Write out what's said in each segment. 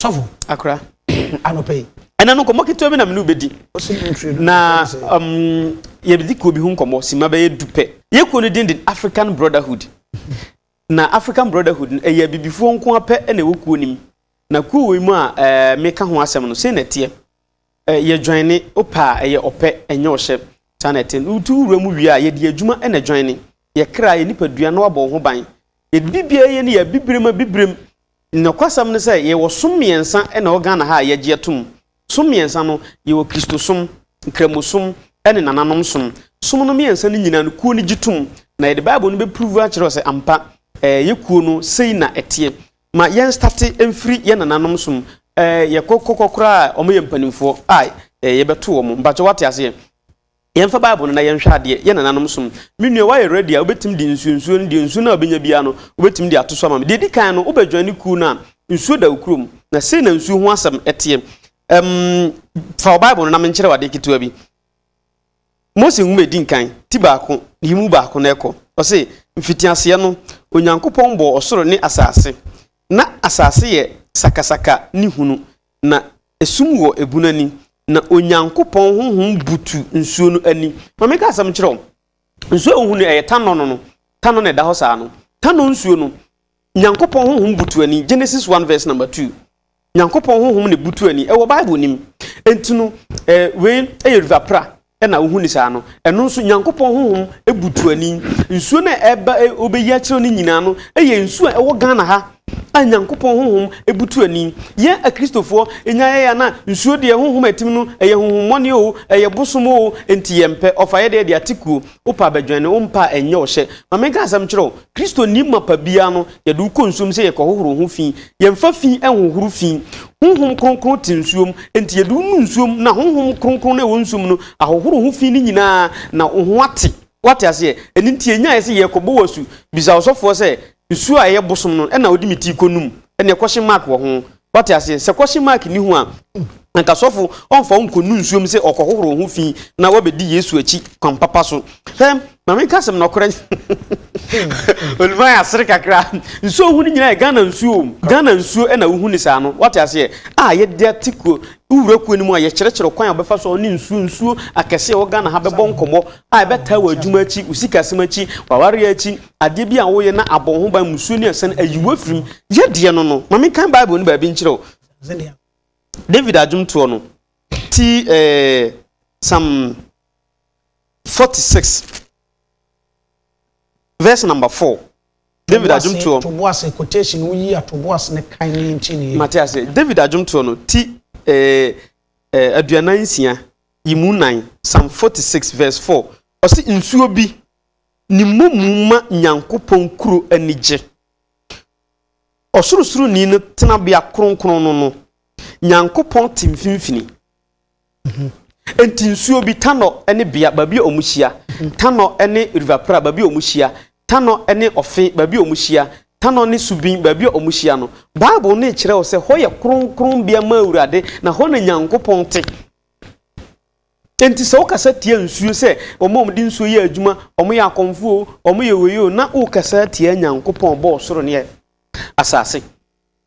Sɔfo. Akora. Anɔpa yi. Ɛnɛ no nkɔmmɔ ketewa bi na me ne wo bɛdi. Na um, yɛbɛdi kuo bi ho nkɔmmɔ, sima bɛyɛ du pɛ. Yɛ kuo no din de African Brotherhood. Na African Brotherhood no, ɛyɛ abibifoɔ nko ara pɛ na ɛwɔ kuo no mu. Na kuo wei mu a eh, meka ho asɛm no, sei na ɛteɛ. Eh, yɛ joine, wopɛ a ɛyɛ ɔpɛ, ɛnyɛ ɔhyɛ. Saa na ɛte. Wotu wura mu wie a, yɛde adwuma na joine. Yɛ kra, yɛ nipadua na wabɔ wo ho ban. Yɛde biribiara yɛ no yɛ abibirem abibirem. Nokwasɛm ne sɛ, yɛwɔ som mmiɛnsa na ɛwɔ Ghana ha a yɛgye atom. Som mmiɛnsa no, yɛwɔ Kristosom, Nkramosom, ne nananom som. Som no mmiɛnsa no nyinaa no, kuo no gye tom. Na yɛde Bible no bɛpruvu akyerɛ wo sɛ ampa, ɛɛ, yɛ kuo no, sei na ɛteɛ. Ma yɛnstate mfiri yɛn nananom som. Ɛɛ, yɛkɔ kɔkɔ koraa a, wɔyɛ mpanimfoɔ a, ɛɛ, yɛbɛto wɔn. Mpakyɛ woate aseɛ? Yɛmfa Bible no na yɛnhwɛ adeɛ, yɛn nananom som. Me nua, woayɛ ready a, wobɛtumi de nsuo, nsuo no, deɛ nsuo no a wobɛnya biara no, wobɛtumi de ato so ama me. Deɛ ɛdi kan no, wobɛ joine kuo no a, nsuo da wo kurom. Na sei na nsuo ho asɛm teɛ. Um, fa wo Bible no na menkyerɛ wo adeɛ ketewa bi. Mose nwoma ɛdi nkan, ti baako, ne mu baako na ɛkɔ. Ɔse, mfitiaseɛ no, Onyankopɔn bɔɔ ɔsoro ne asase. Na asase yɛ sakasaka ne hunu, na esum wɔ ebun ani, na Onyankopɔn honhom butu nsuo no ani. Ma menka asɛm nkyerɛ wo. Nsuo a wohu no ɛyɛ tanɔ no no, tanɔ na ɛda hɔ saa no. Tanɔ nsuo no, Nyankopɔn honhom butu ani. Genesis 1 verse number 2. Nyankopɔn honhom na ebutu ani. Ɛwɔ Bible nim. Enti no, eh, wei ɛyɛ River Pra ɛna wohu ne saa no. Ɛno nso Nyankopɔn honhom butu ani. Nsuo no a ɛba wobɛyi akyerɛ no nyinaa no ɛyɛ nsuo a ɛwɔ Ghana ha a Nyankopɔn honhom butu ani. Yɛn Akristofoɔ nya yɛyɛ a na nsuo deɛ honhom a ɛtim no ɛyɛ honhommɔne o, ɛyɛ bosom o, enti yɛmpɛ. Ɔfa yɛ deɛ de ate kuo. Wopɛ a bɛdwɛne, wompɛ a ɛnyɛ ɔhyɛ. Ma menka asɛm nkyerɛ wo, Kristoni mapa biara no, yɛde wo kɔ nsuom sɛ yɛkɔhohoro wo ho fi. Yɛmfa fi nhohoro fi. Honhom Kronkron te nsuom, enti yɛde wo nu nsuom na Honhom Kronkron no a ɛwɔ nsuom no ahohoro wo ho fi no nyinaa na wo ho ate. Woate aseɛ? Ɛno nti yɛnyaeɛ sɛ yɛrekɔbɔ wo asu. Bisa ɔsɔfoɔ sɛ, Nsuo a ɛyɛ bosom no na wode me ti rekɔnum? Ɛnneɛ question mark wɔ ho. Wate aseɛ? Sɛ question mark nni ho a, anka sɔfo ɔmfa wo nkɔnu nsuo mu sɛ ɔkɔhohoro wo ho fi na woabɛdi Yesu akyi kwan papa so. Hwɛ, ma menka asɛm nɔkorɛ. Oluma yɛ asere kakra. Nsuo wohu no nyinaa yɛ Ghana nsuo o. Ghana nsuo na wohu no saa no. Wate aseɛ? A yɛde ate kuo, wowura kuo no mu a yɛkyerɛkyerɛ kwan a wobɛfa so a wo ne nsuo nsuo akɛseɛ a ɛwɔ Ghana ha bɛbɔ nkɔmmɔ a ɛbɛtaa w'adwuma akyi, wo sikasɛm akyi, w'awareɛ akyi, adeɛ bi a woyɛ na abɔ wo ho ban mmusuo ne asiane ayi wo afiri mu. Yɛ deɛ no no, ma menkan Bible no baabi nkyerɛ wo. David adwomtoɔ no, ti eh, Psalm 46 verse number 4. David adwomtoɔ. Toboase quotation woyi a toboase ne kan ne nti ne. Mate ase. David adwomtoɔ no ti eh, eh, 46 yi mu nan, Psalm 46 verse 4. Ɔse nsuo bi Ne mmomu ma Nyankopɔn kuro ani gye. Ɔsorosoroni no tenabea kronkron no no, Nyankopɔn te mfimfini. Enti nsuo bi, Tanɔ ne Bea, baabi a wɔhyia, Tanɔ ne River Pra, baabi a wɔhyia, Tanɔ ne Ɔfe, baabi a wɔhyia, Tanɔ ne Subin, baabi a wɔhyia no, Bible no rekyerɛ wo sɛ hɔ yɛ kronkronbea ma Awurade, na hɔ na Nyankopɔn te. Enti sɛ wokasa tia nsuo sɛ wɔn a wɔde nsuo yɛ adwuma, wɔyɛ akɔmfoɔ o, wɔyɛ wei o, na wokasa tia Nyankopɔn bɔɔ soro ne asase.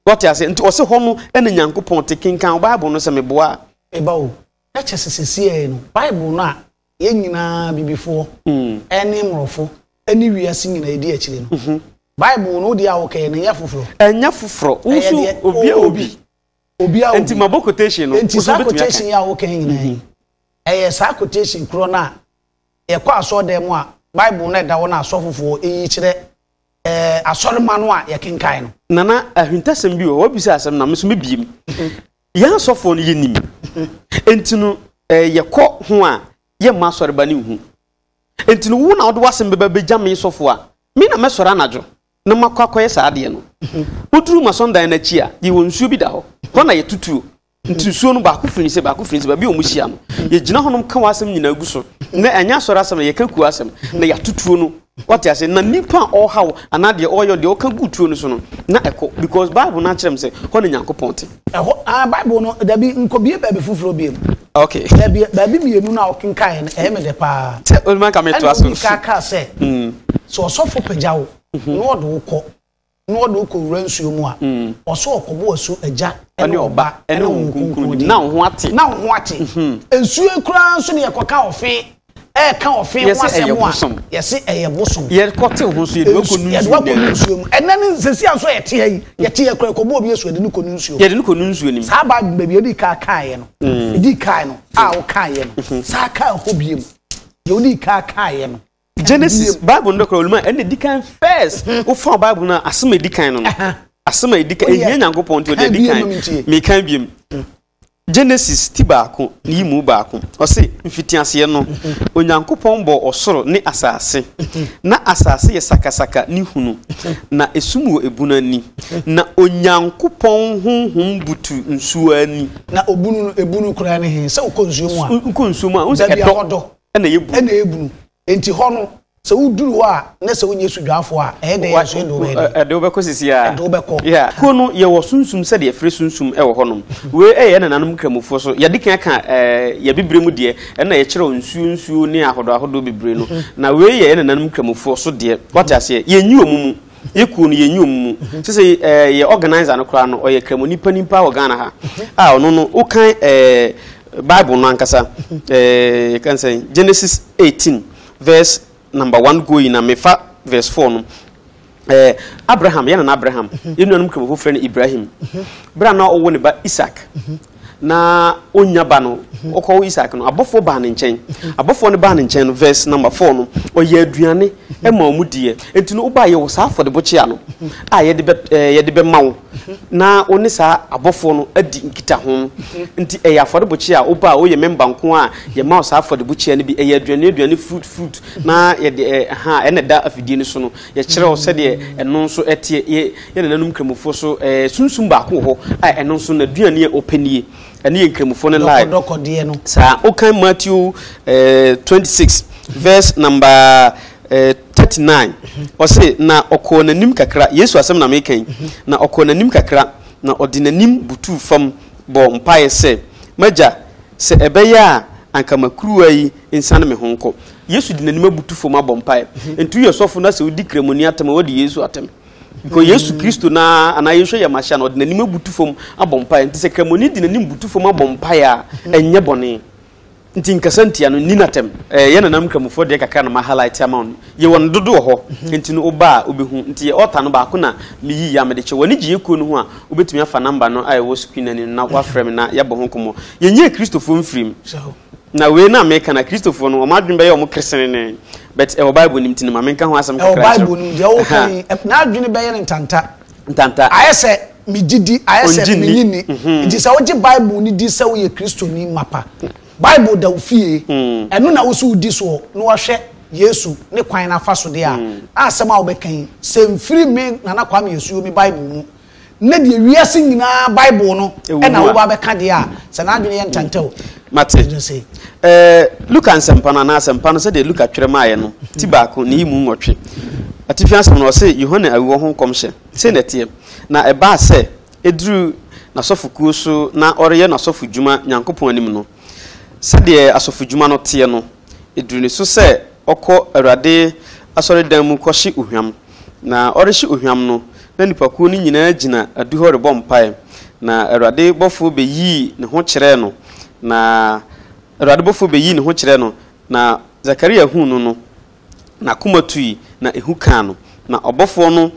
Wɔte ase? Nti ɔse hɔ no na Nyankopɔn te. Kenkan wo Bible no sɛ meboa a. Meba o, na kyerɛ sɛ sesei no, Bible no a yɛn nyinaa, Abibifoɔ ne Mmorɔfo ne wiase nyinaa di akyire no, Bible no wo deɛ a wokɛɛ no, ɛnyɛ foforɔ. Ɛnyɛ foforɔ. Wo nso obiara wɔ bi. Obiara Nti mabɔ quotation no. Nti saa quotation yi a woka yi nyinaa yi, ɛyɛ saa quotation korɔ no a yɛkɔ asɔredan mu a Bible no ɛda hɔ no a asɔfofoɔ yi kyerɛ ɛɛ asɔremma no a yɛkenkan no. Nana, ahintasɛm bi wɔ hɔ, wabisa asɛm na me nso mebie mu. Yɛn asɔfoɔ no yɛnim. Nti no ɛɛ yɛkɔ ho a yɛmma asɔreba no nhu. Nti no wo na wode w'asɛm bɛba bɛgya me sɔfoɔ a, me na mɛsɔre anadwo na makɔ akɔyɛ saa adeɛ no. Woduru masɔndan no akyi a, yɛwɔ nsuo bi da hɔ. Hɔ na yɛto tuo. Nti nsuo no baako firi se, baako firi se, baabi a wɔhyia no, yɛgyina hɔnom ka w'asɛm nyinaa gu so. Na ɛnyɛ asɔre asɛm na yɛka kuo asɛm, na yɛato tuo no. Wate ase? Na nipa a ɔreha wo anaa deɛ ɔreyɛ deɛ ɔka gu tuo no so no, na ɛkɔ. Because Bible no akyerɛ me sɛ hɔ na Nyankopɔn te. Ɛhɔ, ah, Bible no, dabi, nkɔbie baabi foforɔ biom. Okay. Baabi, baabi mmienu no a wokenkaeɛ no, ɛyɛ me dɛ paa. Sɛ, oluma nka metoa so. Ɛna obi kaa kaa sɛ, sɛ ɔsɔfo pagya wo, na ɔde wo kɔ. Na ɔde wo kɔwura nsuo mu a, ɔsɛ ɔkɔbɔ wo asu Agya ne Ɔba ne Honhom Kronkron din. Na wo ho ate. Na wo ho ate. Nsuo yi koraa nso deɛ yɛkɔka ɔfe, ɛreka ɔfe ho asɛm a, yɛse ɛyɛ bosom. Yɛkɔte ho nso yɛde wo akɔnu nsuo mu. Yɛde wo akɔnu nsuo mu. Ɛnɛ ne sɛsi a nso yɛte ha yi, yɛte ha koraa yɛkɔbɔ obi asu yɛde no kɔnu nsuo mu. Yɛde no kɔnu nsuo no mu. Saa Bible baabi a wodii kan kaeɛ no, ɛdii kan no a wokaeɛ no, saa kaa hɔ bio. Deɛ wodii kan kaeɛ no. Genesis Bible no dɔkora oluma ɛna edi kan first mhm. wofa Bible no asɛm a edi kan no no asɛm a edi kan ehia Nyankopɔn nti ɔde edi kan mekan biem mm. Genesis ti baako ne yi mu baako ɔse mfitiaseɛ no mhm. Onyankopɔn bɔ ɔsoro ne asase mhm. na asase yɛ sakasaka ne hunu na esum wɔ ebunu ani na Onyankopɔn honhom butu nsuo ani. Na obunu no ebunu koraa ne he sɛ wokɔ nsuo mu a wokɔ nsuo mu a wohu sɛ ɛdɔ ɛna ɛyɛ bunu. Ɛna ɛyɛ bunu. Enti hɔ no, sɛ woduru hɔ a, na sɛ wonyɛ sudwafoɔ a, ɛyɛ dɛn a nso ɛde wo bɛyɛ dɛn? Ɛde wo bɛkɔ sisi ara. Ɛde wo bɛkɔ. Yeah. Kuo no, yɛwɔ sunsum sɛdeɛ yɛfrɛ sunsum wɔ hɔnom. Wei yɛ yɛn nananom Nkramofoɔ so. Yɛadi kan aka ɛɛ yɛn abibire mu deɛ, ɛna yɛkyerɛw nsuo nsuo ne ahodoɔ ahodoɔ bebree no. Na wei yɛ yɛn nananom Nkramofoɔ so deɛ. Wate aseɛ? Yɛnyi wɔn mu. Yɛ kuo no yɛnyi wɔn mu. Sese ɛɛ yɛ organizer no koraa no ɔyɛ kramoni panin paa wɔ Ghana ha a ɔno no wokan ɛɛ Bible no ankasa ɛɛ yɛka sɛ Genesis 18 verse number 1 going na mefa verse 4 no ɛɛ Abraham yɛ nana Abraham yɛn nuanom kramofo frɛ no Ibrahim bere a na ɔwɔ ne ba Isaac na ɔnnya ba no, ɔkɔwo Isak no, abɔfoɔ baa ne nkyɛn. Abɔfoɔ no baa ne nkyɛn no, verse number 4 no, ɔyɛ aduane ma wɔn diiɛ. Nti no, wobaa yɛwɔ saa afɔrebɔkyea no a yɛde bɛ ɛɛ yɛde bɛma wo na wo ne saa abɔfoɔ no adi nkitaho. Nti ɛyɛ afɔrebɔkyea a wobaa woyɛ member nko a yɛma wo saa afɔrebɔkyea no bi. Ɛyɛ aduane aduane fruit fruit na yɛde ɛɛ ha ɛna ɛda afidie no so no. Yɛkyerɛ wo sɛdeɛ ɛno nso ɛteɛ. Yɛ yɛn nananom Nkramofoɔ so ɛɛ sunsum baako wɔ hɔ a ɛno nso n'aduane a ɔpɛ nie. Ɛno yɛ Nkramofoɔ no lie. Dɔkɔdɔkɔdeɛ no. Saa. Wokan Matthew ɛɛ 26 verse number ɛɛ 39. Ɔse, na ɔkɔɔ n'anim kakra, Yesu asɛm na meka yi, na ɔkɔɔ n'anim kakra, na ɔde n'anim butuu fam bɔɔ mpaeɛ sɛ, M'agya, sɛ ɛbɛyɛ a anka ma kuruwa yi nsiane me ho nkɔ. Yesu de n'anim abutu fam abɔ mpaeɛ. Nti woyɛ sɔfo na sɛ wodi kramoni atɛm a, woadi Yesu atɛm. Because Yesu Kristo no ara anaa Yeshua Yamashia no, ɔde n'anim abutu fam abɔ mpaeɛ. Nti sɛ kramoni de n'anim butu fam abɔ mpaeɛ a, ɛnyɛ bɔne. Nti nkasa ntia no, nni n'atɛm. Ɛɛ, yɛn nananom Nkramofoɔ deɛ kakra na ma highlight ama wo no. Yɛwɔ no dodo wɔ hɔ, nti no woba a wobɛhu. Nti yɛ altar no baako na meyiyi a mede kyɛ wo. W'ani gye yɛ kuo no ho a, wobɛtumi afa number no a ɛwɔ screen no anim no na woafrɛ me na yɛabɔ ho nkɔmmɔ. Yɛnyɛɛ Kristofoɔ mfirim. Na wei na meka na Kristofoɔ no, wɔn adwene bɛyɛ wɔn keresenenee. But ɛwɔ Bible no mu nti no ma menka ho asɛm Ɛwɔ kakra nkyerɛ Bible wo. no mu deɛ woka yi, n'adwene bɛyɛ no ntanta. Ntanta. Ayɛ sɛ megye di, ayɛ sɛ Ɔngye nni. menye nni. Nti sɛ wogye Bible no di sɛ woyɛ Kristoni mapa, Bible da wo fie, ɛno na wo so wodi soɔ na woahwɛ Yesu ne kwan no afa so deɛ a, na asɛm a wobɛka yi, sɛ mfiri me Nana Kwame Asuo me Bible mu, ne deɛ wiase nyinaa Bible no na woba bɛka deɛ a, sɛ n'adwene yɛ ntɛntɛ o. Mate. Ɛɛ, Luka Nsɛmpa no anaa Asɛmpa no sɛdeɛ Luka twerɛ maeɛ no, ti baako, ne yi mu nwɔtwe. Atifi asɛm no, ɔse, Yohane awoɔ ho nkɔmhyɛ. Sei na ɛteɛ. Na ɛbaa sɛ, ɛduruu n'asɔfokuo so na ɔreyɛ n'asɔfodwuma Nyankopɔn anim no, sɛdeɛ asɔfodwuma no teɛ no, ɛduruu ne so sɛ ɔkɔ Awurade asɔredan mu kɔhye ohwam. Na ɔrehye ohwam no, na nnipakuo no nyinaa gyina adihɔ rebɔ mpaeɛ. Na Awurade bɔfoɔ bɛyii ne ho kyerɛɛ no, na Awurade bɔfoɔ bɛyii ne ho kyerɛɛ no, na Sakaria huu no no, n'akoma tui, na ehu kaa no. Na ɔbɔfoɔ no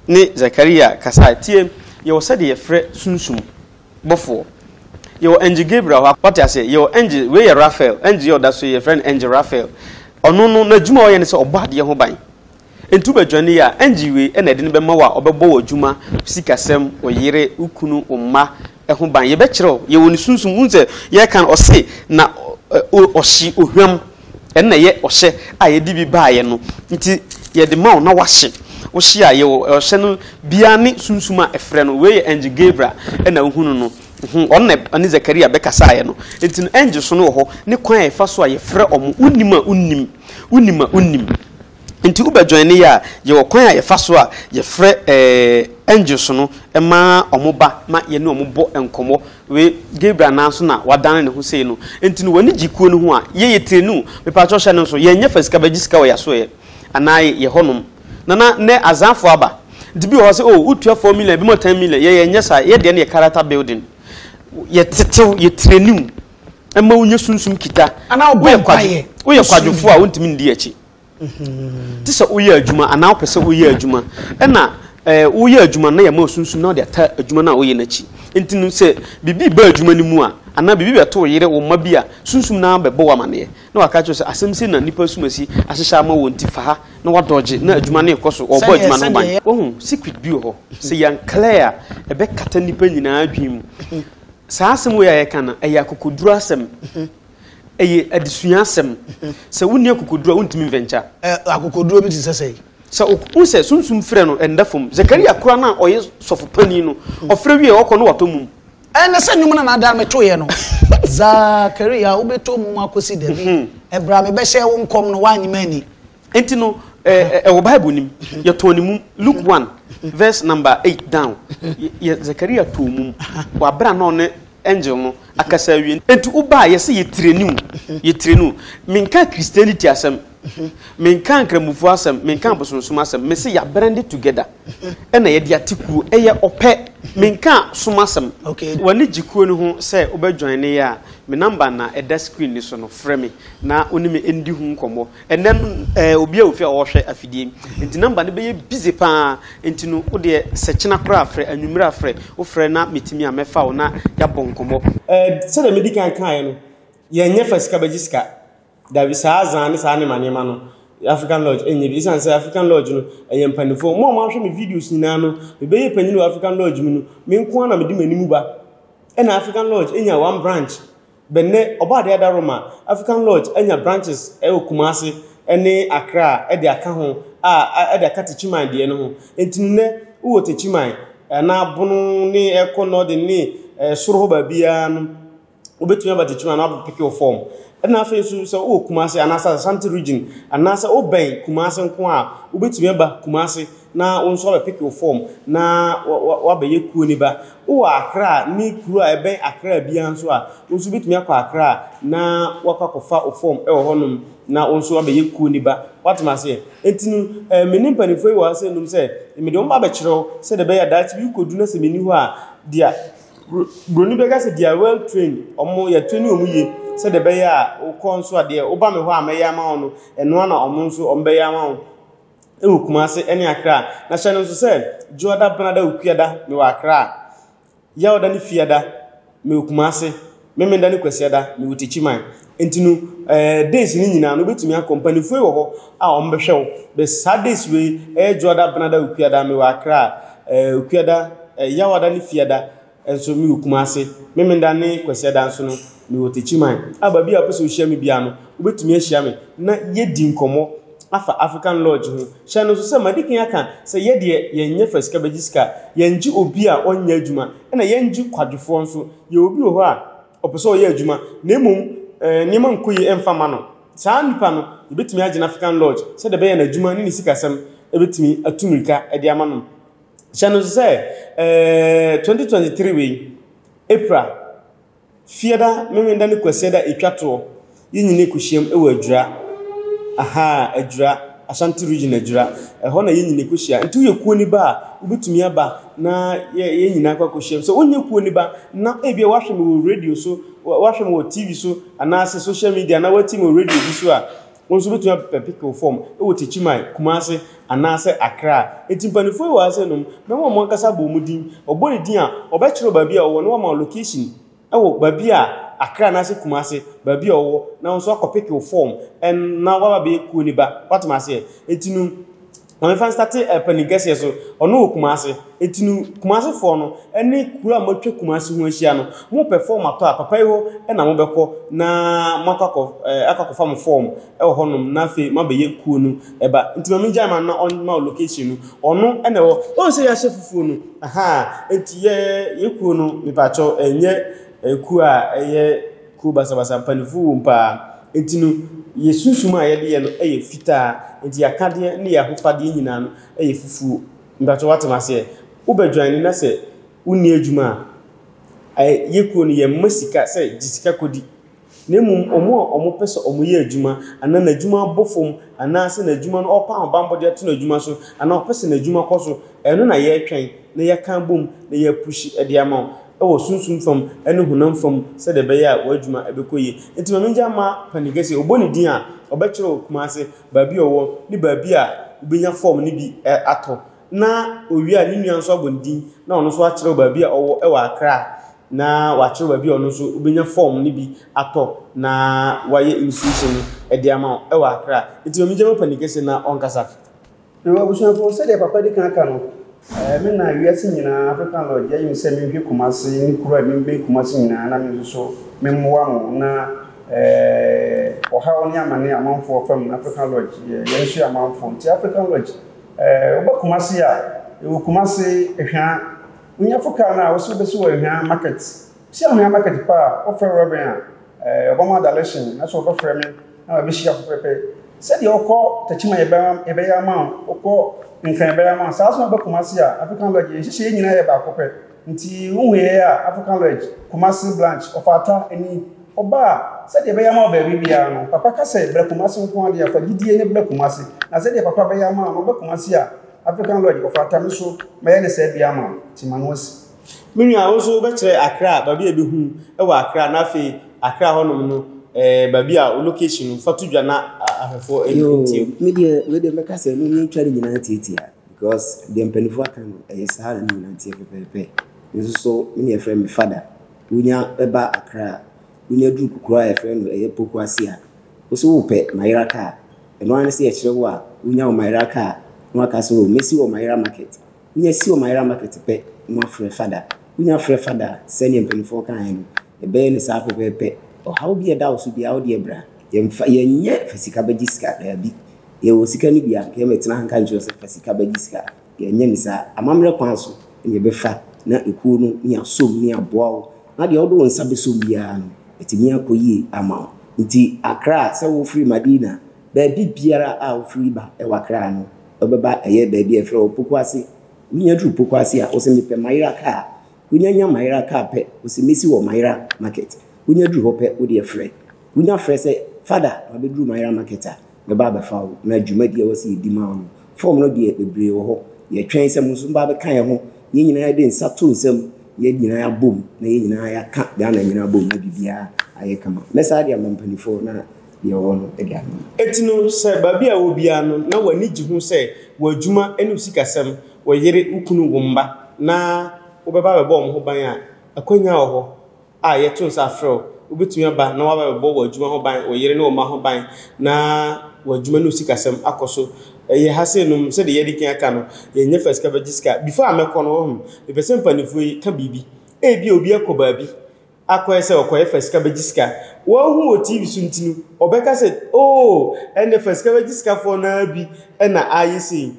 ne Sakaria kasae. Tie, yɛwɔ sɛdeɛ yɛfrɛ sunsum. Bɔfoɔ. Yɛwɔ Angel Gabriel hɔ, wate aseɛ? Yɛwɔ Angel, wei yɛ Raphael, Angel yi a ɔda so yi, yɛfrɛ no Angel Raphael. Ɔno no, n'adwuma a ɔyɛ ne sɛ ɔbɔ adeɛ ho ban. Enti wobɛdwane yi a, Angel wei na ɛde no bɛma wo a ɔbɛbɔ w'adwuma, wo sikasɛm, wo yere, wo kunu, wo mma ho ban. Yɛbɛkyerɛ wo, yɛwɔ ne sunsum, wohu sɛ yɛreka no, ɔse na ɔhye ohwam. Ɛno na ɛyɛ ɔhyɛ a yɛde bi baeɛ no. Nti yɛde ma wo na woahye. Wohye a, yɛwɔ ɔhyɛ no biara ne sunsum a ɛfrɛ no. Wei yɛ Angel Gabriel na wohunu no. Ɔno na ɔne Zakaria bɛkasaeɛ no. Nti no angels no wɔ hɔ ne kwan a yɛfa so a yɛfrɛ wɔn. Wonnim a wonnim. Wonim a wonnim. Nti wobɛ join yɛ a, yɛwɔ kwan a yɛfa so a yɛfrɛ eh, angels no ma wɔn ba ma yɛne wɔn bɔ nkɔmmɔ. Wei Gabriel nan so na wadane ne ho sei no. Nti no w'ani gye kuo no ho a, yɛ yɛ train o. Mepaakyɛw hyɛ no nso, yɛnyɛ fa sika bɛgye sika wɔ yɛasoɛeɛ anaa yɛ hɔnom. Nana, nnɛ Azanfoɔ aba. Nti bi wɔ hɔ sɛ, oh, wotua 4 million, ebi mo 10 million. Yɛ yɛnyɛ saa. Yɛ deɛ no yɛ character building. Yɛtetew, yɛtireni wo. Ɛma wonya sunsum kita. Anaa wobɔ mpaeɛ. Woyɛ kwadwofoɔ a wontumi ndi akyi. Te sɛ woyɛ adwuma anaa wopɛ sɛ woyɛ adwuma. Ɛna ɛɛ woyɛ adwuma na yɛma sunsum na wode ata adwuma no a woyɛ no akyi. Nti no sɛ biribi ba adwuma no mu a anaa biribi bɛto wo yere wo mma bi a sunsum no ara bɛbɔ wo amaneɛ na waka akyerɛ wo sɛ asɛm sei na nnipa asumasi ahyehyɛ ama wo nti fa ha na wadɔgye na adwuma no rekɔ so ɔrebɔ adwuma no ho ban. Wahu secret bi wɔ hɔ sɛ yɛn clear a ɛbɛkata nnipa nyinaa adwene mu. Saa asɛm wei a yɛka no ɛyɛ akokoduru asɛm. Ɛyɛ adesua asɛm. Sɛ wonni akokoduru a, wontumi mventure. Ɛ, akokoduro bi te sɛ sɛn? Sɛ wohu sɛ sunsum frɛ no, ɛnda fam. Zakaria koraa no a ɔyɛ sɔfo panin no, ɔfrɛ wie a, ɔkɔ na watɔ mum. Ɛne sɛ nnwom no na ada metoeɛ no. Zakaria, wobɛtɔ mum akɔsi da bi? Ɛberɛ a mebɛhyɛɛ wo nkɔm no, woannye me anni. Enti no, ɛwɔ Bible no mu, yɛtɔɔ ne mum. Luke 1 verse number 8 down, yɛ Zakaria tɔɔ mum wɔ abere a na ɔne angel no akasa awie. Enti woba a, yɛsɛ yɛtireni wo, yɛtireni wo. Menka Christianity asɛm, menka Nkramofoɔ asɛm, menka abosonsom asɛm, mese yɛabrɛnde together ɛna yɛde ate kuo, ɛyɛ ɔpɛ, menka som asɛm. W'ani gye kuo no ho sɛ wobɛ joine yɛ a, me number na ɛda screen no so no, frɛ me na wo ne me ndi ho nkɔmmɔ. Ɛnnɛ no ɛɛ obi a ofi a ɔrehwɛ afidie yi nti number no bɛyɛ busy paa nti no wo deɛ sɛ kyena koraa frɛ anwummerɛ a frɛ wo frɛ na metumi a mɛfa wo na yɛabɔ nkɔmmɔ. Ɛɛ sɛdeɛ medi kan kaeɛ no, yɛnyɛ fa sika bɛgye sika. Dabi, saa azan ne saa nneɛma nneɛma no, African Lodge ɛnyɛ bi. Ɛsiane sɛ African Lodge no, ɛyɛ mpanimfoɔ. Mo a moahwɛ me videos nyinaa no, mebɛyɛ panyin wɔ African Lodge mu no, me nko ara na mede m'anim ba. Ɛna African Lodge nya one branch. Bɛ nnɛ, Ɔbɔadeɛ Adaroma, African Lodge anya branches wɔ Kumasi ne Accra de aka ho a de aka Techiman deɛ no ho. Nti no nnɛ, wowɔ Techiman anaa Bono ne ɛkɔ Northern ne soro hɔ baabiara no, wobɛtumi aba Techiman na wabɛpeke wo form. Ɛna afei nso sɛ wowɔ Kumasi anaasɛ Ashanti region anaasɛ wobɛn Kumasi nko a, wobɛtumi aba Kumasi na wo nso abɛpeke wo fɔɔm na woabɛyɛ kuo no ba. Wowɔ Accra ne kuro a ɛbɛn Accra biara nso a, wo nso wobɛtumi akɔ Accra na woakɔ akɔfa wo fɔɔm wɔ hɔnom na wo nso abɛyɛ kuo no ba. Woate m'aseɛ? Enti no, eh, me ne mpanimfoɔ yi wɔ ha sɛ nom sɛ mede wɔn ba abɛkyerɛ wo sɛdeɛ ɛbɛyɛ a daakye bi wokɔdu na sɛ menni hɔ a, deɛ Buroni bɛka sɛ they are well trained, wɔn yɛtraini wɔn yie sɛdeɛ ɛbɛyɛ a wokɔ nso a deɛ woba me hɔ a mɛyɛ ama wo no, ɛno ara na wɔn nso wɔbɛyɛ ama wo. wɔ Kumase ne Accra. Na hyɛ no nso sɛ, Dwoada, Benada, Okuada, mewɔ Accra. Yawda ne Fiada, mewɔ Kumase. Memenda ne Kwasiada, mewɔ Techiman. Nti no, eh, days no nyinaa no, wobɛtumi akɔ. Mpanimfoɔ yi wɔ hɔ a wɔbɛhwɛ wo. Bɛ saa days wei, ɛyɛ Dwoada, Benada, Okuada, mewɔ Accra. Eh, Okuada, eh, Yawada ne Fiada, Nso mewɔ Kumase. Memenda ne Kwasiada nso no, mewɔ Techiman. A baabi a wopɛ sɛ wohyia me biara no, wobɛtumi ahyia me na yɛadi nkɔmmɔ afa African Lodge ho. Hyɛ no nso sɛ madi kan aka sɛ yɛ deɛ yɛnyɛ fa sika bɛgye sika. Yɛngye obi a ɔnyɛ adwuma, ɛna yɛngye kwadwofoɔ nso. Yɛwɔ obi wɔ hɔ a ɔpɛ sɛ ɔyɛ adwuma na mmom nneɛma nkɔ yie mfa mma no. Saa nipa no, yɛbɛtumi agye no African Lodge sɛdeɛ ɛbɛyɛ a n'adwuma ne ne sikasɛm bɛtumi atu mmirika de ama no. Hyɛ no nso sɛ ɛɛ 2023 wei, April, Fiada, Memeneda ne Kwasiada a ɛtwa toɔ, yɛn nyinaa kɔhyiam wɔ Adwira. Ahaa, Adwira, Ashanti Region Adwira. Ɛhɔ na yɛn nyinaa kɔhyia. Nti woyɛ kuo ni ba a, wobɛtumi aba na yɛ yɛn nyinaa kɔ akɔhyiam. Sɛ wonyɛ kuo ni ba na ebia woahwɛ me wɔ radio so, woahwɛ me wɔ TV so anaasɛ social media anaa woatie me wɔ radio bi so a, Wo nso wobɛtumi abɛpeke wo fɔm wɔ Techiman, Kumase anaasɛ Accra. Enti mpaninfoɔ yi wɔ ha sɛ nom, mɛma wɔn ankasa abɔ wɔn din. Wɔbɔ ne din a, wɔbɛkyerɛ wo baabi a ɔwɔ na wɔama wo location wɔ baabi a Accra anaasɛ Kumase, baabi a ɔwɔ na wo nso akɔpeke wo fɔm na woaba abɛyɛ kuo no ba. Woate m'aseɛ? Enti no, Ma memfa nstate eh, panin kɛseɛ so, ɔno wɔ Kumase. Enti no, Kumasefoɔ no ne kuro a moatwa Kumase ho ahyia no, mopɛ fɔɔm atɔ a, papa yi hɔ na mobɛkɔ na moakɔ akɔ, eh, akɔ akɔfa mo fɔɔm wɔ hɔnom na afei moabɛyɛ kuo no ba. Nti ma mengyae ma no na ɔmma wo location no. Ɔno na ɛwɔ, woahu sɛ yɛahyɛ fufuo no? Ahaa, enti yɛ, yɛ kuo no, mepakyɛw, ɛnyɛ eh, kuo a ɛyɛ Kuo basabasa mpaninfoɔ wom paa. Nti no yɛ sunsum a yɛde yɛ no yɛ fitaa. Nti yɛ akadeɛ ne yɛ ahofadeɛ nyinaa no yɛ fufuo. Mpakyɛ wate maseɛ? Wo bɛ joine na sɛ wo nni adwuma a, yɛ kuo no yɛ mma sika sɛ gye sika kɔdi. Na mmom wɔn a wɔpɛ sɛ wɔyɛ adwuma anaa n'adwuma abɔ fam anaasɛ n'adwuma no ɔrepɛ ahobammɔ de ato n'adwuma so anaa ɔpɛ sɛ n'adwuma kɔ so, ɛno na yɛretwɛn na yɛaka abom na yɛapuhyi de ama wo wɔ sunsum fam ne honam fam sɛdeɛ ɛbɛyɛ a w'adwuma bɛkɔ yie. Nti ma mengya mma panin kɛseɛ, ɔbɔ ne din a, ɔbɛkyerɛ wo Kumase, baabi a ɔwɔ ne baabi a wobɛnya fɔɔm no bi atɔ. Na ɔwie a, ne nua nso abɔ ne din na ɔno nso akyerɛ wo baabi a ɔwɔ wɔ Accra. Na wakyerɛ wo baabi a ɔno nso wobɛnya fɔɔm no bi atɔ na wayɛ initiation no de ama wo wɔ Accra. Nti ma mengya mma panin kɛseɛ na ɔnkasa. Yo, abusuafo, sɛdeɛ papa di kan aka no, me na wiase nyinaa African Lodge ayi me sɛ menhwɛ Kumasi ne kuro a ɛbɛnbɛn Kumasi nyinaa na me nso so memmoa mo na ɔhaw ne amane a amanfoɔ fa mu no African Lodge yɛn nso yɛ amanfoɔ nti African Lodge woba Kumasi a yɛwɔ Kumasi Ahwea wonyafo kaa no a wose wobɛsi wɔ Ahwea market si Ahwea market pa a wofrɛ Reverend a Ɛɛ, ɔbɛma direction na sɛ ɔbɛfrɛ me na mabɛhyia pɛpɛpɛ. Sɛdeɛ wokɔ Techiman yɛbɛyɛ ama wo, wokɔ Nkran yɛbɛyɛ ama wo, saa nso na woba Kumasi a, African Lodge yɛn nhyehyɛeɛ nyinaa yɛ baako pɛ. Nti wohu yɛn a, African Lodge, Kumasi branch, Ɔfata ni. Woba a, sɛdeɛ yɛbɛyɛ ama wo baabi biara no, papa ka sɛ bra Kumasi nko ara deɛ a, fa gyidie ne bra Kumasi. Na sɛdeɛ papa bɛyɛ ama wo no, woba Kumasi a, African Lodge, Ɔfata, me nso mɛyɛ no saa bi ama wo. Nti ma no asi. Me nua, wo nso wobɛkyerɛ Accra, baabi a yɛbɛhu wɔ Accra, na afei Accra hɔnom no, eh, baabi a wo location no, fa to dwa na ahwɛfoɔ ntie. Yoo, me deɛ, wei deɛ mɛka sɛ mo yɛntwa ne nyinaa tiatia because deɛ mpanimfoɔ aka no, ɛyɛ saa na ne nyinaa teɛ pɛpɛɛpɛ. Me nso so, me na yɛfrɛ me Fada. Wonya ba Accra a, wonya duru kuro a yɛfrɛ no ɛyɛ Pokuase a, wo so wopɛ Mayera car. Ɛno ara ne sɛ yɛkyerɛ wo a, wonya wo Mayera car na waka sɛ oh, mɛsi wɔ Mayera market. Wonya si Omayera market pɛ na wɔafrɛ fada. Wonya frɛ fada a, sɛdeɛ mpanimfoɔ kaeɛ no, yɛbɛyɛ no saa pɛpɛɛpɛ. Ɔhaw bi a ɛda wo so biara, wo deɛ bra. Yɛmfa, yɛnyɛ fa sika bɛgye sika, daabi. Yɛwɔ sika no bi a, anka yɛmmɛtena ha nka nkyerɛ wo sɛ fa sika bɛgye sika. Yɛnyɛ no saa. Amammerɛ kwan so na yɛbɛfa na ekuo no ne yɛasɔ mu ne yɛaboa wo, na deɛ wode wo nsa bɛsɔ mu biara no, atumi akɔ yie ama wo. Nti Accra, sɛ wofiri Madina, baabi biara a wofiri ba wɔ Accra no, Wobɛba ɛyɛ baabi a yɛfrɛ hɔ Pokuase. Wonya duru Pokuase a, wose mepɛ Mayera kaa. Wonya nya Mayera kaa pɛ, wose mesi wɔ Mayera market. Wonya duru hɔ pɛ, wodeɛ frɛ. Wonya frɛ sɛ, Fada, mabɛduru Mayera market a, mɛba abɛfa wo na dwumadie a ɛwɔ sɛ yɛdi ma wo no, fɔɔm no deɛ bebree wɔ hɔ. Yɛtwɛn sɛ mo nso moba abɛka yɛn ho na yɛn nyinaa yɛde nsa to nsam na yɛn nyinaa yɛabom na yɛn nyinaa yɛaka Ghana nyinaa abom na biribiara ayɛ kama. Mɛsan de ama mpanimfoɔ na deɛ ɔwɔ no de ama no. Enti no, sɛ baabi a wowɔ biara no, na w'ani gye ho sɛ w'adwuma ne wo sikasɛm, wo yere, wo kunu, wo mma, na wobɛba abɛbɔ wɔn ho ban a, akwannya wɔ hɔ a yɛto nsa frɛ wo. Wobɛtumi aba na woaba abɛbɔ w'adwuma ho ban, wo yere ne wo mma ho ban, na w'adwuma ne wo sikasɛm akɔ so. Ɛyɛ ha sei nom, sɛdeɛ yɛadi kan aka no, yɛnyɛ fa sika bɛgye sika. Before a mɛkɔ no, wahu, mepɛ sɛ mpanimfoɔ yi ka biribi. Ebia obi akɔ baabi akɔyɛ sɛ ɔkɔyɛ fa sika bɛgye sika. Wahu wɔ TV so nti no, ɔbɛka sɛ, oh, ɛnɛ fa sika bɛgye sikafoɔ no ara bi na ayɛ sei.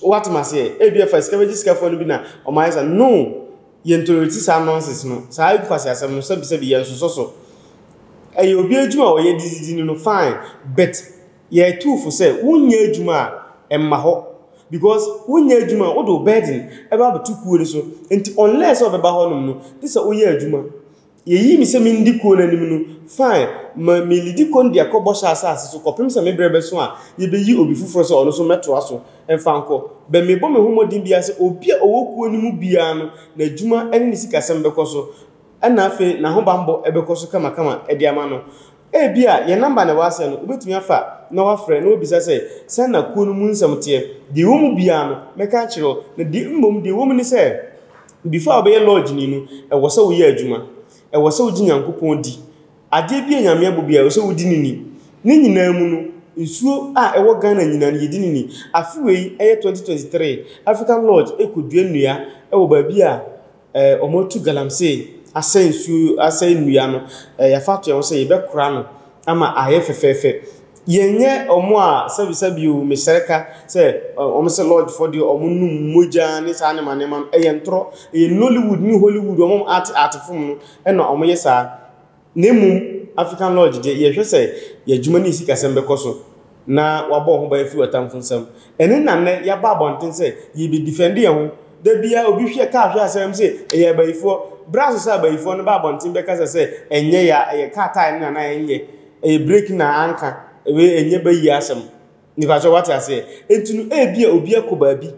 Woate aseɛ? Ebia fa sika bɛgye sikafoɔ no bi na ɔma ayɛ saa. No! Yɛn tolerate saa nonsense no. Saa nkwaseasɛm no, sɛbisɛbi, yɛn nsosɔ so. Ɛyɛ obi adwuma a ɔyɛ de didi no no, fine. But Yɛtu fo sɛ wonyɛ adwuma a, mma hɔ because wonyɛ adwuma a wode wo burden ɛba abɛto kuo no so nti unless sɛ ɔbɛba hɔ nom no gye sɛ woyɛ adwuma. Yɛyii me sɛ mendi kuo no anim no fine ma me lidi kuo no de akɔ bɔhyɛ asase so kɔpem sɛ me berɛ bɛso a yɛbɛyi obi foforɔ sɛ ɔno nso mmɛtoa so mfa nkɔ but mebɔ me ho mmɔden biara sɛ obi a ɔwɔ kuo no mu biara no n'adwuma ne ne sikasɛm bɛkɔ so ɛna afei n'ahobanbɔ bɛkɔ so kamakama de ama no. Ebia yɛn nɔmba na ɛwɔ aseɛ no, wobɛtumi afa na woafrɛ na woabisa sɛ, Sɛn na kuo no mu nsɛm teɛ? Deɛ ɛwɔ mu biara no, mɛka akyerɛ wo. Na deɛ mmom deɛ ɛwɔ mu ne sɛ, before a wobɛyɛ lodge-ni no, ɛwɔ sɛ woyɛ adwuma. Ɛwɔ sɛ wogye Nyankopɔn di. Adeɛ bi a Nyame abɔ biara, ɛwɔ sɛ wodi no ni. Ne nyinaa mu no, nsuo a ɛwɔ Ghana nyinaa no, yɛdi no ni. Afe wei, ɛyɛ 2023, African Lodge rekɔdua nnua wɔ baabi a Eh, wɔatu galamsey asɛe nsuo, asɛe nnua no. Eh, yɛafa ato yɛn ho sɛ yɛbɛkora no ama ayɛ fɛfɛɛfɛ. Yɛnyɛ wɔn a sɛbisɛbi o, mesrɛ ka sɛ wɔn sɛ lodgefoɔ deɛ wɔn num mogya ne saa nneɛma nneɛma no. Ɛyɛ ntorɔ. Ɛyɛ Nollywood ne Hollywood wɔn art art fom no ɛna wɔyɛ saa. Na mmom African Lodge deɛ, yɛhwɛ sɛ yɛn adwuma ne yɛn sikasɛm bɛkɔ so na wɔabɔ wɔn ho ban afiri ɔtamfo nsam. Ɛno na nnɛ yɛaba abɔnten sɛ yɛrebɛdifɛnde yɛn ho. Da biara obi hwɛ kaa hwɛ asɛm sɛ ɛyɛ abayifoɔ. Berɛ aso sɛ abayifoɔ no ba abɔnten bɛkasa sɛ ɛnyɛ ya, ɛyɛ kaa tae no na na ɛnyɛ, ɛyɛ breki na anka, wei ɛnyɛ bayie asɛm. Mepakyɛw wate aseɛ? Enti no ebia obi akɔ baabi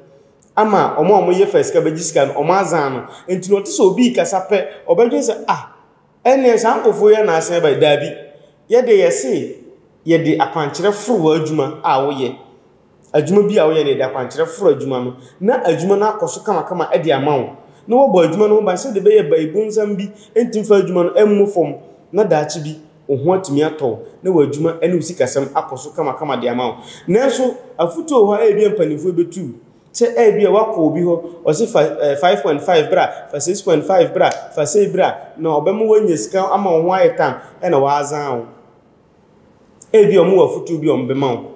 ama wɔn a wɔyɛ fa sika bɛgye sika no wɔn azan no. Enti no ɔte sɛ obi rekasa pɛ, ɔbɛdwen sɛ ah, ɛnneɛ saa nkurɔfoɔ yi na asan aba yi. Daabi. Yɛde yɛse yɛde akwankyerɛ foro w'adwuma a woyɛ. Adwuma bi a woyɛ no, yɛde akwankyerɛ foro adwuma no, na adwuma no akɔ so kamakama de ama wo. Na wɔbɔ adwuma no ho ban sɛdeɛ ɛbɛyɛ baibonsam bi ntumi mfa adwuma no mmɔ fam na daakye bi wo ho atumi atɔ wo na w'adwuma ne wo sikasɛm akɔ so kamakama de ama wo. Nanso afotuo wɔ hɔ a ebia mpanimfoɔ bɛtu wo sɛ ebia woakɔ obi hɔ, ɔse fa 5.5 bra, fa 6.5 bra, fa sei bra, na ɔbɛma woanya sika ama wo ho ayɛ tam na wazan wo. Ebia wɔwɔ afotuo bi a wɔbɛma wo.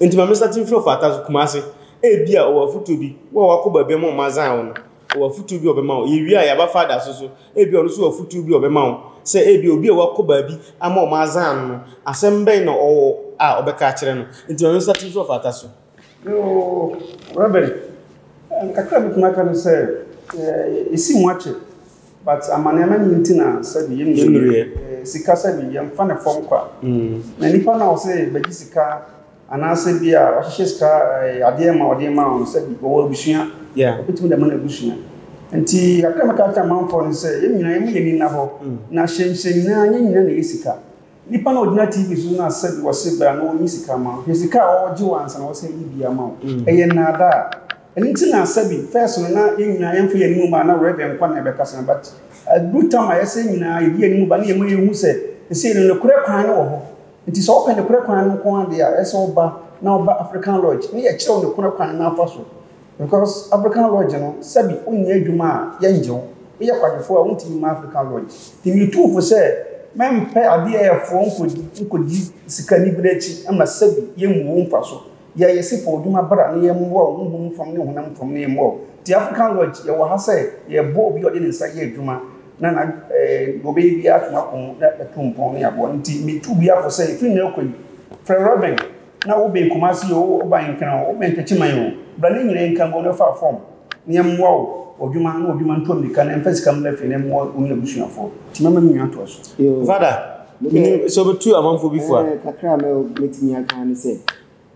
Nti ma me start mfiri Ɔfata so, Kumasi. Ebia ɔwɔ afotuo bi, wo a wakɔ baabi ama wɔn azan wo no, ɔwɔ afotuo bi a ɔbɛma wo. Yɛwie a yɛaba Fada so so, ebia ɔno nso wɔ afotuo bi a ɔbɛma wo. Sɛ ebia obi a wakɔ baabi ama wɔn azan no no, asɛm bɛn na ɔwɔ a ɔbɛka akyerɛ no. Nti ma me start mfiri Ɔfata so. Yoo, Reverend, kakra a mɛtumi aka ne sɛ, ɛsi mu akyɛ. But amaneama nyi nti na sɛbi yɛ nnuruiɛ. Sika sɛbi yɛ nfa ne fɔm kwa. Na nipa na ɔsɛ bɛgye sika anaasɛ bi a ɔhyehyɛ sika adeɛ ma ɔde ma wɔn sɛbi ɔwɔ abusua. Ɔbɛtumi de ama n'abusua. Nti kakra mɛka akyerɛ amanfoɔ no sɛ yɛn nyinaa yɛma yɛn ani nna hɔ. Na hyɛnhyɛn nyinaa nyɛ nyinaa na ɛyɛ sika. Nipa no a ɔgyina TV so no a sɛbi ɔse bra na ɔnyi sika mma wo, hwɛ sika a ɔregye wo ansa na wasan ayi bi ama wo. Ɛyɛ nnaadaa. Ɛno nti na sɛbi first no na yɛn nyinaa yɛmfa yɛn anim mma na Rev nkwa na ɛbɛkasa no but aduru tam a yɛsɛ nyinaa yɛde yɛn anim ba na yɛma yɛhu sɛ sesei no nokorɛ kwan no wɔ hɔ. Nti sɛ wopɛ nokorɛ kwan no nko ara deɛ a ɛsɛ sɛ woba na woba African Lodge na yɛkyerɛ wo nokorɛ kwan no afa so. Because African lodge no sɛbi wonyɛ adwuma a yɛngye wo, woyɛ kwadwofoɔ a wontumi mma African lodge. Nti metu wo fo sɛ mɛmpɛ adeɛ a ɛyɛ foɔ nkɔdi nkɔdi sika nibere akyi ma sɛbi yɛmmu wo mfaso. Yɛ yɛse fa w'adwuma bra na yɛmmoa wo honhom fam ne honam fam na yɛmmoa wo. Nti African lodge yɛwɔ ha sɛ yɛboa obi a ɔde ne nsa yɛ adwuma na na deɛ ɔbɛyɛ biara atumi akɔ mu na atu mpɔn ne aboa no. Nti metu obiara fo sɛ ɛfiri nnɛ rekɔ yi frɛ Rev. Na wo bɛn Kumasi o, wo ban Nkran o, wo bɛn Techiman o, bra ne nyinaa nka mbom na fa form na yɛmmoa wo wɔ dwuma na wɔ dwuma nto mirika na mfa sika mmra fie na mmoa wo ne abusuafoɔ. Nti mɛma me nua atoa so. Yoo. Father, menim sɛ wobɛtu amanfoɔ bi fo a. Ɛɛ, kakra a mɛtumi aka ara ne sɛ,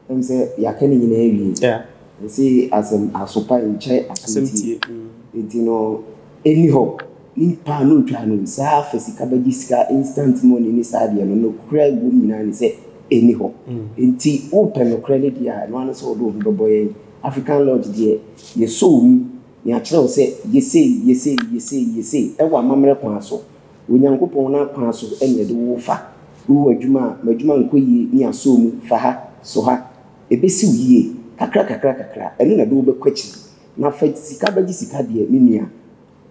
ɛm sɛ yɛaka ne nyinaa awie. Yeah. Yɛse asɛm asopa nkyɛ Asɛm asɛm tie. tie. Nti no, ɛnni hɔ. Nipa no ntwa no saa fa sika bɛgye sika instant money ne saa deɛ no, nokorɛ a ɛwɔ mu nyinaa ne sɛ ɛnni hɔ. Nti wopɛ nokorɛ no deɛ a, ɛno ara ne sɛ wode wo ho bɛbɔ yɛn. African Lodge deɛ, yɛsɔ wo mu na yɛakyerɛ wo sɛ yɛ sei, yɛ sei, yɛ sei, yɛ sei ɛwɔ amammerɛ kwan so. Onyankopɔn n'akwan so na yɛde wo fa. Wowɔ adwuma a, m'adwuma nkɔ yie ne yɛasɔ wo mu, fa ha, sɔ ha. Ɛbɛsi wo yie kakra kakra kakra, ɛno na ɛde wo bɛkɔ akyiri. Na fa sika bɛgye sika deɛ, me nua,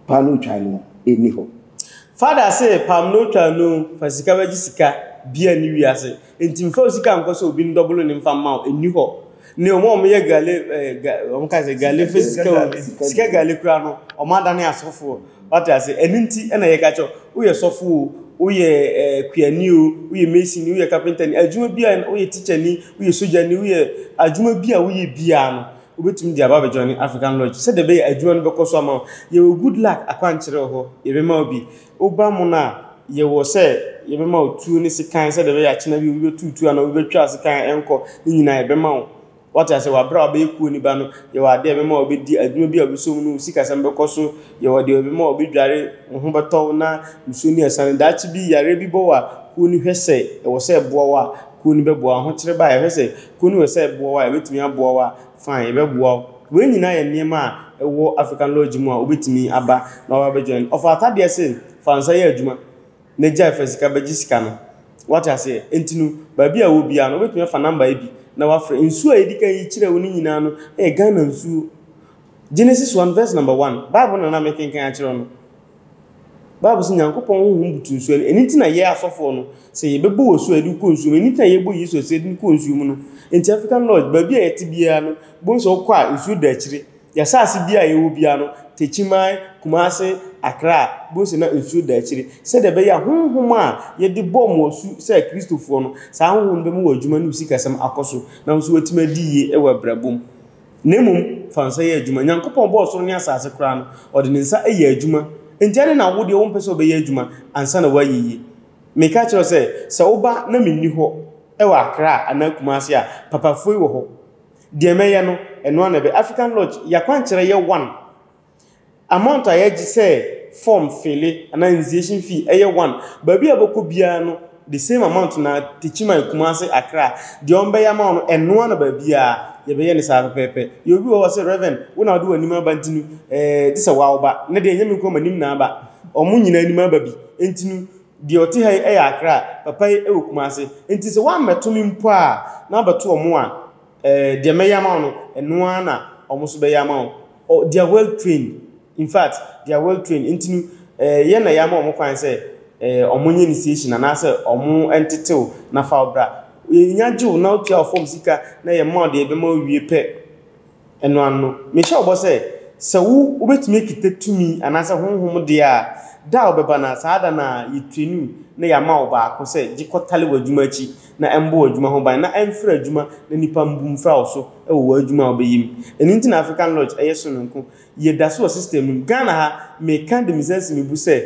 Paanoo twa no nni hɔ. Father se paanoo twa no fa sika bɛgye sika bia nni wiase nti mfa wo sika nkɔ sɛ obi ndɔbolo ne mfa mma wo ɛnni hɔ ne ɔmo a ɔmo yɛ gale eh, ga, ɔmo ka sɛ gale fɛ sika o sika gale kura no ɔmo adane asɔfoɔ wate ase ɛno nti ɛna yɛka kyɛ woyɛ sɔfo o woyɛ eh, kuani o woyɛ mason woyɛ carpenter ni adwuma bi a woyɛ teacher ni woyɛ soja ni woyɛ adwuma bi a woyɛ biara no Wobɛtumi de aba abɛjoine African Lodge sɛdeɛ ɛbɛyɛ adwuma no bɛkɔ so ama wo. Yɛwɔ Good Luck akwankyerɛ wɔ hɔ, yɛbɛma wo bi. Woba mo no a, yɛwɔ sɛ yɛbɛma wo tuo ne sekan sɛdeɛ ɛbɛyɛ akyena bi obi bɛtu tuo anaa obi bɛtwa sekan a ɛnkɔ ne nyinaa yɛbɛma wo. Wate aseɛ wɔ aberɛ a wabɛyɛ kuo ni ba no, yɛwɔ adeɛ a yɛbɛma wo bɛdi, adwuma bi a wobɛsɔ mu no wo sikasɛm bɛkɔ so, yɛwɔ deɛ yɛbɛma wo bɛdware, wo ho bɛtɔ wo na nsuo ne asiane. Daakye bi yareɛ bi bɔ wo a, kuo no hwɛ sɛ ɛwɔ sɛ ɛboa wo a, kuo no bɛboa wo. Ahokyere ba a, yɛhwɛ sɛ Kuo no wɔ sɛ ɛboa wo a, ɛbɛtumi aboa wo a, fine, yɛbɛboa wo. Wei nyinaa yɛ nneɛma a ɛwɔ African Lodge mu a wobɛtumi aba na waba abɛ join. Ɔfa atadeɛ se fa nsa yɛ adwuma na gyae fa sika bɛgye sika no. Wate aseɛ? Enti no, baabi a wɔ biara no, wobɛtumi afa number yi bi na wafrɛ. Nsuo a yɛdi kan yi kyerɛ wo no nyinaa no yɛ Ghana nsuo. Genesis 1 verse number 1. Bible na na mekenkan akyerɛ wo no. Bible se Nyankopɔn honhom butu nsuo ani. Ɛno nti na yɛ asɔfoɔ no, sɛ yɛbɛbɔ wɔ asu a yɛde kɔ nsuo mu. Ɛno nti na yɛbɔ Yesu asu yɛde no kɔ nsuo mu no. Nti African Lodge, baabi a yɛte biara no, bohu sɛ wokɔ a nsuo da akyire. Yɛ asase biara a yɛwɔ biara no, Techiman, Kumasi, Accra, bohu sɛ na nsuo da akyire. Sɛdeɛ ɛbɛyɛ a honhom a yɛde bɔ mo asu sɛ Kristofoɔ no, saa honhom no bɛma w'adwuma ne wo sikasɛm akɔ so, na wo nso woatumi adi yie wɔ abrabɔ mu. Na mmom fa wo nsa yɛ adwuma. Nyankopɔn bɔɔ soro ne asase koraa no, ɔde ne nsa yɛɛ adwuma. Enti adɛn na wo deɛ wompɛ sɛ wobɛyɛ adwuma ansa na woayɛ yie? Meka kyerɛ wo sɛ, sɛ woba na menni hɔ wɔ Accra anaa Kumasi a, papafoɔ yi wɔ hɔ. Deɛ mɛyɛ no, ɛno ara na ɛbɛyɛ. African Lodge, y'akwankyerɛ yɛ one. Amount a yɛgye sɛ form fille anaa initiation fee ɛyɛ one. Baabi a wobɛkɔ biara no, the same amount na Techiman, Kumasi, Accra, deɛ wɔbɛyɛ ama wo no, ɛno ara na baabiara yɛbɛyɛ no saa pɛpɛɛpɛ. Yɛ obi wɔ hɔ ɔse, Rev. Wo na wode w'anim aba nti no, ɛɛ, gye sɛ woa woba. Ne deɛ, ɛnyɛ me nko ara m'anim na aba. Wɔn nyinaa anim aba bi. Nti no, deɛ ɔte ha yi yɛ Accra, papa yi wɔ Kumasi. Nti sɛ woammɛto me mpo a, na wobɛto wɔn a, ɛɛ, deɛ mɛyɛ ama wo no, ɛno ara na wɔn nso bɛyɛ ama wo. Oh, they are well trained. In fact, they are well trained. Nti no, eh, yɛn na yɛama wɔn kwan sɛ eh, wɔn nyɛ initiation anaasɛ wɔn ntetew na fa wo bra. Yɛnya gye wo na wotua wo fam sika na yɛma wo deɛ yɛbɛma wo wie pɛ. Ɛno ano no, mehyɛ wo bɔ sɛ, sɛ wo wobɛtumi akita tumi anaasɛ honhom deɛ a, da a wobɛba no a, saa da no a yɛtrain wo na yɛama wo baako sɛ gye kɔtale w'adwuma akyi na ɛmbɔ w'adwuma ho ban na ɛmfra adwuma na nnipa mbu mfra wo so wɔ w'adwuma a wobɛyɛ mu. Ɛno nti na African Lodge ɛyɛ sononko. Yɛda so wɔ system no mu. Ghana ha, meka de me nsa asi me bo sɛ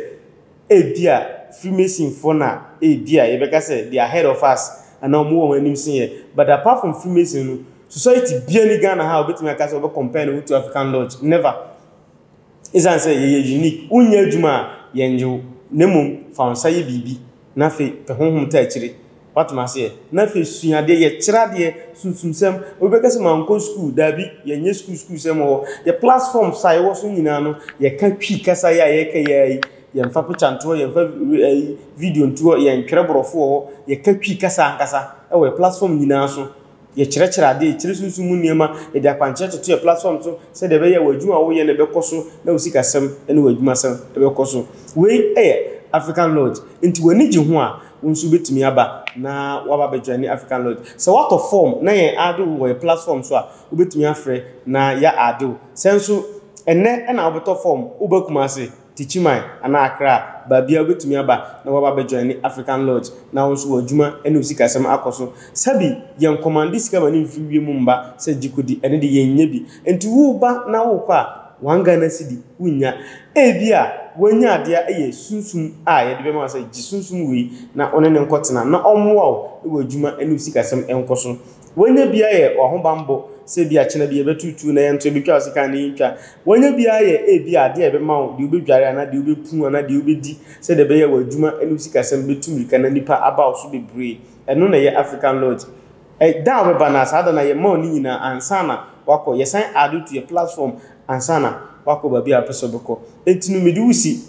ebia Freemasonfoɔ na ebia yɛbɛka sɛ they are ahead of us anaa wɔn wɔ wɔn anim sen yɛn. But apart from Freemason no, society biara nni Ghana ha a wobɛtumi aka sɛ wɔbɛ compare ne ho to African Lodge. Never. Esiane sɛ yɛyɛ unique, wonyɛ adwuma a, yɛnnye wo, na mmom fa wo nsa yɛ biribi, na afei pɛ honhom taa akyire. Woate m'aseɛ? Na afei sua adeɛ, yɛkyerɛ adeɛ, sunsumsɛm. Obi bɛka sɛ mankɔ sukuu, daabi, yɛnyɛ sukuu sukuusɛm wɔ hɔ. Yɛ platforms a yɛwɔ so nyinaa no, yɛka Twi kasa yi a yɛreka yi ara yi, yɛmfa picture nto hɔ, yɛmfa ɛyi video nto hɔ, yɛntwerɛ borɔfo wɔ hɔ, yɛka Twi kasa ankasa wɔ yɛ platform nyinaa so. Yɛkyerɛkyerɛ ade, yɛkyerɛ sunsum mu nneɛma, yɛde akwankyerɛ toto yɛn platform so sɛdeɛ ɛbɛyɛ a w'adwuma a woyɛ no bɛkɔ so na wo sikasɛm ne w'adwumasɛm bɛkɔ so. Wei yɛ African Lodge. Nti w'ani gye ho a, wo nso wobɛtumi aba na woaba abɛjoine African Lodge. Sɛ woatɔ form na yɛn add wo wɔ yɛn platform so a, wobɛtumi afrɛ na yɛ add wo. Sɛ nso ɛnnɛ na wobɛtɔ form, woba Kumasi, Techiman anaa Accra, baabiara wobɛtumi aba na woaba abɛ joine African Lodge na wo nso w'adwuma ne wo sikasɛm akɔ so. Sɛbi yɛn kɔmande sika ma no mfiri wiem mma sɛ gye kɔdi, ɛno de yɛnnya bi. Nti woreba na worekɔ a, one Ghana cedi wonnya. Ebia woanya adeɛ a ɛyɛ sunsum a yɛde bɛma wo sɛ gye sunsum wei na wo ne no nkɔtena na ɔmmoa wo na w'adwuma ne wo sikasɛm nkɔ so. Wanya bi ayɛ w'ahobanbɔ sɛ ebia kyena bi yɛbɛto tuo na yɛnto, yɛbɛtwa wo sekan na yɛntwa. Wanya bi ayɛ ebia adeɛ a ɛbɛma wo, deɛ wobɛdware anaa deɛ wobɛpu anaa deɛ wobɛdi sɛdeɛ ɛbɛyɛ a w'adwuma ne wo sikasɛm bɛtu mmirika na nnipa aba wo so bebree. Ɛno na ɛyɛ African Lodge. Ɛ, da a wobɛba no a, saa da no a yɛma wo ne nyinaa ansa na woakɔ. Yɛsan add wo to yɛ platform ansa na woakɔ baabi a wopɛ sɛ wobɛkɔ. Enti no mede wo si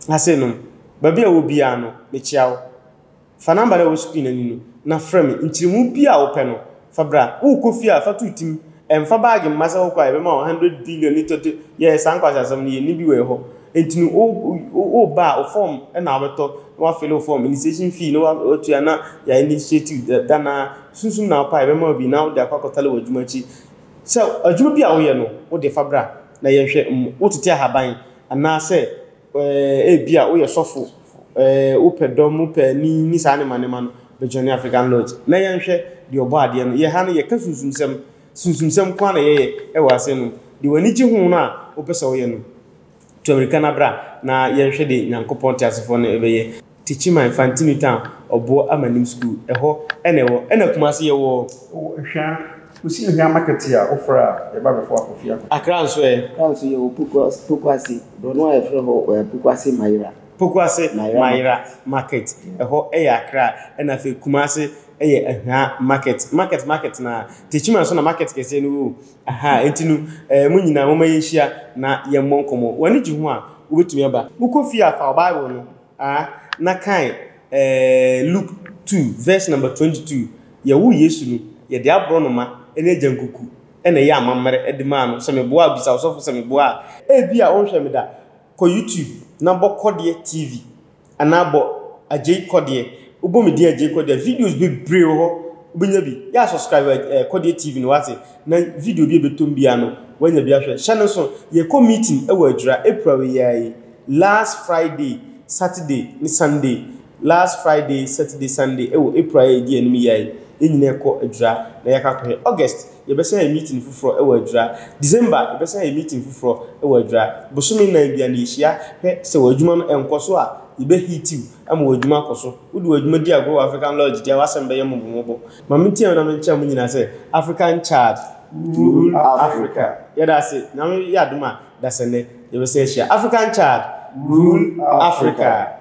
ha sei nom. Baabi a wowɔ biara no, mekyea wo. Fa number no a ɛwɔ screen no ani no na frɛ me. Nkyerɛmu biara a wopɛ no, fa bra. Worekɔ fie a, fa to wo tirim. Mfa baage mma sɛ wokɔ a yɛbɛma wo 100 billion ne tɔte. Yɛyɛ saa nkwaseasɛm no, yɛnni bi wɔ yɛn hɔ. Enti no, wo, wo, woreba a, wo form na wobɛtɔ na woafele wo form, initiation fee na woatua na yɛ initiate wo da no ara. Sunsum na wopɛ a, yɛbɛma wo bi na wode akɔ akɔtale w'adwuma akyi. Sɛ adwuma bi a woyɛ no, wode fa bra na yɛnhwɛ. Wotete ahaban anaasɛ Ebia woyɛ sɔfo, wopɛ dɔm, wopɛ ani ne saa nneɛma nneɛma no, bɛjoine African Lodge na yɛnhwɛ deɛ ɔbɔ adeɛ no. Yɛ ha no yɛka sunsumsɛm, sunsumsɛm nko ara na yɛyɛ wɔ ase no. Deɛ w'ani gye ho no a wopɛ sɛ woyɛ no, tu amirika na bra na yɛnhwɛ deɛ Nyankopɔn teasefoɔ no bɛyɛ. Techiman, Fantinu Town, Ɔboɔ Amanim School, ɛhɔ na ɛwɔ. Ɛna Kumasi yɛwɔ. Wɔ Ehwea, wosi Ehwea market a, wofrɛ a, yɛba abɛfa wo akɔ fie akɔhwɛ. Accra nso ɛ? Accra nso yɛwɔ Pokuase, borɔno a yɛfrɛ hɔ Pokuase Mayera. Pokuase Mayera market, ɛhɔ yɛ Accra. Ɛna afei Kumasi yɛ Ehwea market. Market market no ara. Techiman nso na market kɛseɛ no wɔ o. Ahaa, enti no, mo nyinaa momma yɛnhyia na yɛmmɔ nkɔmmɔ. W'ani gye ho a, wobɛtumi aba. Wokɔ fie a, fa wo Bible no. A Na kan eh, Luke 2 verse number 22, Yɛwoo Yesu no, yɛde aborɔnoma ne agyankuku na ɛyɛɛ amammerɛ de maa no. Sɛ meboa a, bisa ɔsɔfo sɛ meboa a. Ebia wonhwɛ me da. Kɔ YouTube na bɔ Kɔdeɛ TV anaa bɔ Agyei Kɔdeɛ. Wobɔ me din Agyei Kɔdeɛ a, videos bebree wɔ hɔ. Wobɛnya bi. Yɛ a subscribe eh, Kɔdeɛ TV no, wate? Na video bi a ɛbɛtɔ mu biara no, woanya bi ahwɛ. Hyɛ no nso, yɛkɔ meeting wɔ Adwira April yi ara yi. Last Friday, Saturday ne Sunday, Last Friday, Saturday, Sunday wɔ April a yɛdi anim yi ara yi. Yɛn nyinaa kɔ Adwira na yɛakɔ akɔhwɛ. August, yɛbɛsan ayɛ meeting foforɔ wɔ Adwira. December, yɛbɛsan ayɛ meeting foforɔ wɔ Adwira. Bosome nnan biara no yɛhyia hwɛ sɛ w'adwuma no ɛnkɔ so a, yɛbɛ hit wo ama w'adwuma akɔ so. Wode w'adwuma di agorɔ wɔ African Lodge deɛ a, w'asɛm bɛyɛ mmɔbɔmmɔbɔ. Ma menteam na menkyerɛ mo nyinaa sɛ African Child Rule Africa. Yɛda ase. Nyame yɛ adom a, dasɛ nnɛ yɛbɛsan ahyia. African Child Rule Africa.